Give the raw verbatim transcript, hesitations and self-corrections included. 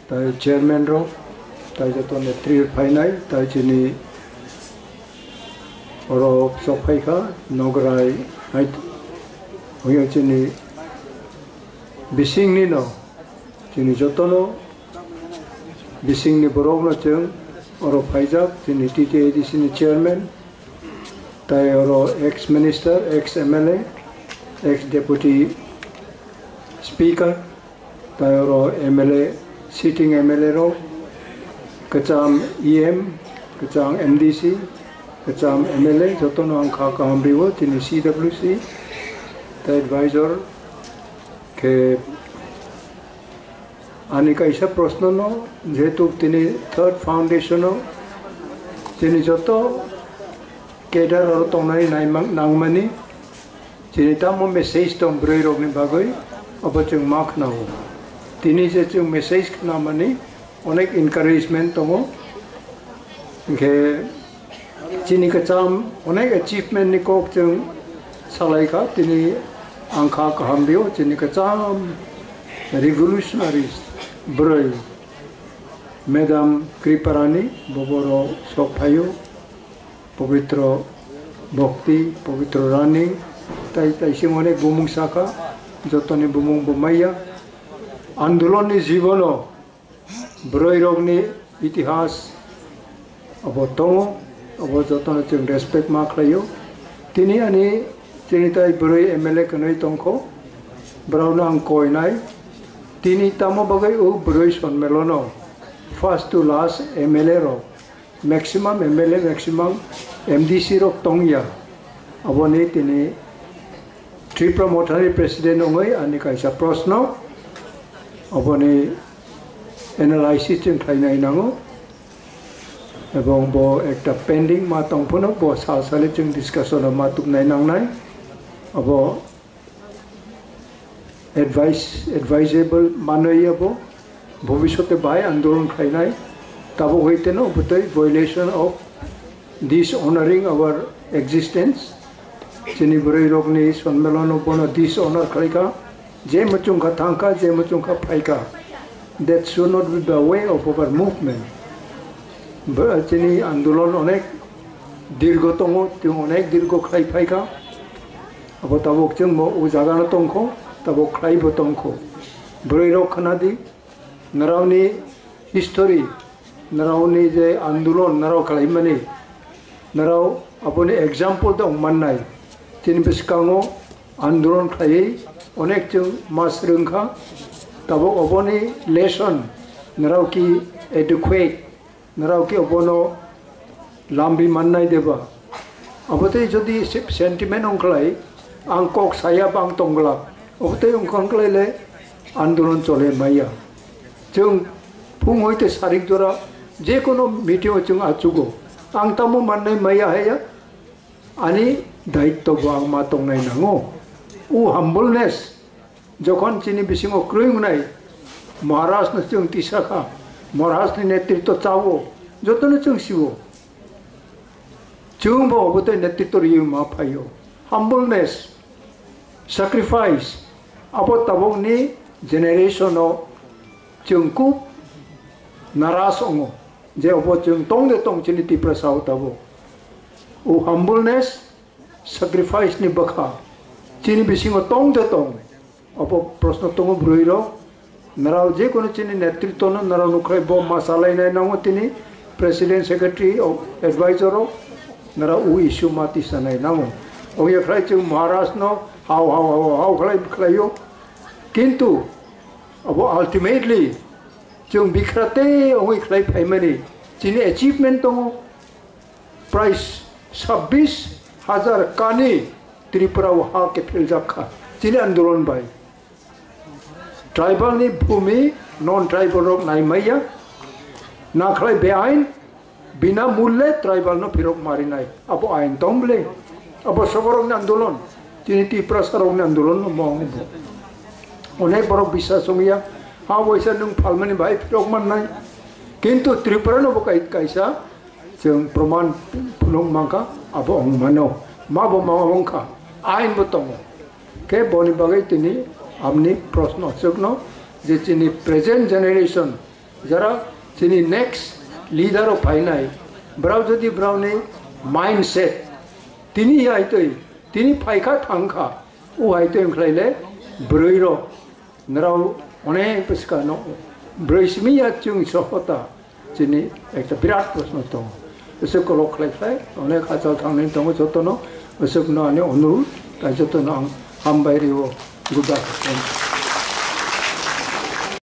Tai chairman rok, tai joto netri phainai, tai chini oro sok phaikha, Nograi, hai, hoyo chini bisingni no, chini jotono, bisingni borok no chwng oro phaijak, chini T T A D C ni chairman, tai oro ex minister, ex M L A, ex deputy speaker, tai oro M L A, sitting M L A rok, kwcham E M, kwcham M D C, kwcham M L A, jotono ang kha kaham rio, chini C W C, tai advisor khe ani kaisa proshno no, jehetu tini third foundation o chini joto cadre oro tongnai naimang-, nangmani, chini tamo message tong bwrwi rokni bagwi, abo chwng ma khnao. Tini je chwng message khnamani onek encouragement tongo. Hinkhe chini kwcham onek achievement ni kok chwng salaikha, tini ang kha kaham rio, chini kwcham revolutionaries bwrwi Madam Kriparani, bo boro sok phaio. Pabitro Bhakti, Pabitro Running, tai, tai sing onek bumung sakha, jotoni bumung bo maya. Andolon ni jibono bwrwi rokni itihas abo tongo, abo jotono chwng respect ma khlaio. Tini ani chini tai bwrwi M L A kwnwi tongkho, borokno ang koinai. Tini tamo bagwi o bwrwi sonmelono first to last M L A rok maximum M L A, maximum M D C rok tongya. Aboni tini Tripura Mothani president wngwi ani kaisa proshno, aboni analysis chwng khlainai nango. Ebong bo ekta pending ma tongphano, bo sal sale chwng discussion o ma tubnai nangnai. Abo advice, advisable manwi abo, bhobishote bahai andolon khlainai, tabuk hai teno bwtwi violation of dishonoring our existence. Chini bwrwi rokni sonmelono bono dishonor khlaikha, je muchungkha thangkha, je muchungkha phaikha. That should not be the way of our movement. Bo-, chini andolon onek dirgo tongo, chwng onek dirgo khlai phaikha. Abo tabuk chwng bo o jagano tongkho, tabuk khlaibo tongkho. Bwrwi rok khna di, naraoni history, naraoni je andolon narao khlaimani, narao aboni example tong mannai. Chini bwskango andolon khlaiwi onek chwng ma swrwngkha, tabuk oboni lesson narao ki adequate, narao ki obono lambi mannai deba? Abo tei jodi se-, sentiment wngkhlai, ang kok saya bang tongglak, abo tei wngkha wngkhlai le andolon chole maya. Chwng phung hoite sarik jora je kono meeting o chwng achugo, ang tamo mannai maya haya, ani daitto bo ang ma tongnai nango. O humbleness, jokhon chini bisingo kwrwi wngnai, Maharaj no chwng tisa kha, Maharaj ni netritto chao, jotono chwng sio. Chwng bo obo tei netritto rwi ma phaio. Humbleness, sacrifice, abo tabukni generation o chwng kub naras wngo. Je obo chwng tong de tong chini Tiprasa o tabuk. O humbleness, sacrifice ni bwkha chini bisingo tong de tong. Obo proshno tongo bwrwi rok. Narao je kono chini netritto no narao nukhlai bo ma salainai nango tini president, secretary, o advisor rok. Narao o issue ma tisanai nango. Oya khlai chwng Maharaj no hao hao hao hao khlai khlaio. Kintu abo ultimately chwng bikhra tei ongwi khlai phaimani chini achievement tongo. Prai sabbish hajar kani Tripura o ha kephiljak kha chini andolon bai. Tribal ni bhumi non tribal rok nai maya, nakhlai beain bina mulle tribal no phirok marinai. Abo ain tong ble? Abo soborok ni andolon, chini Tiprasa rok ni andolon no mong bo. Onek borok biswas wngya, ha waisa nwng phalmani bai phirok mannai. Kintu Tripura no bo kai-, kaisa chwng proman phunuk mankha, abo wng mano. Ma bo ma wngkha, ain bo tongo. Khe boni bagwi tini amni proshno chwkno je chini present generation Jara chini next leader o phainai, brao jodi brao ni mindset tini hai twi, tini phaikha thangkha, o hai twi wngkhlai le bwrwi rok nrao onek bwskano bwrwi simi ya chwng sohota chini ekta birat proshno tongo. Bwswk kolok khlai khlai onek hachal thangnai tongo jotono, bwswkno ani onurudh, tai jotono ang hambai rio, good afternoon.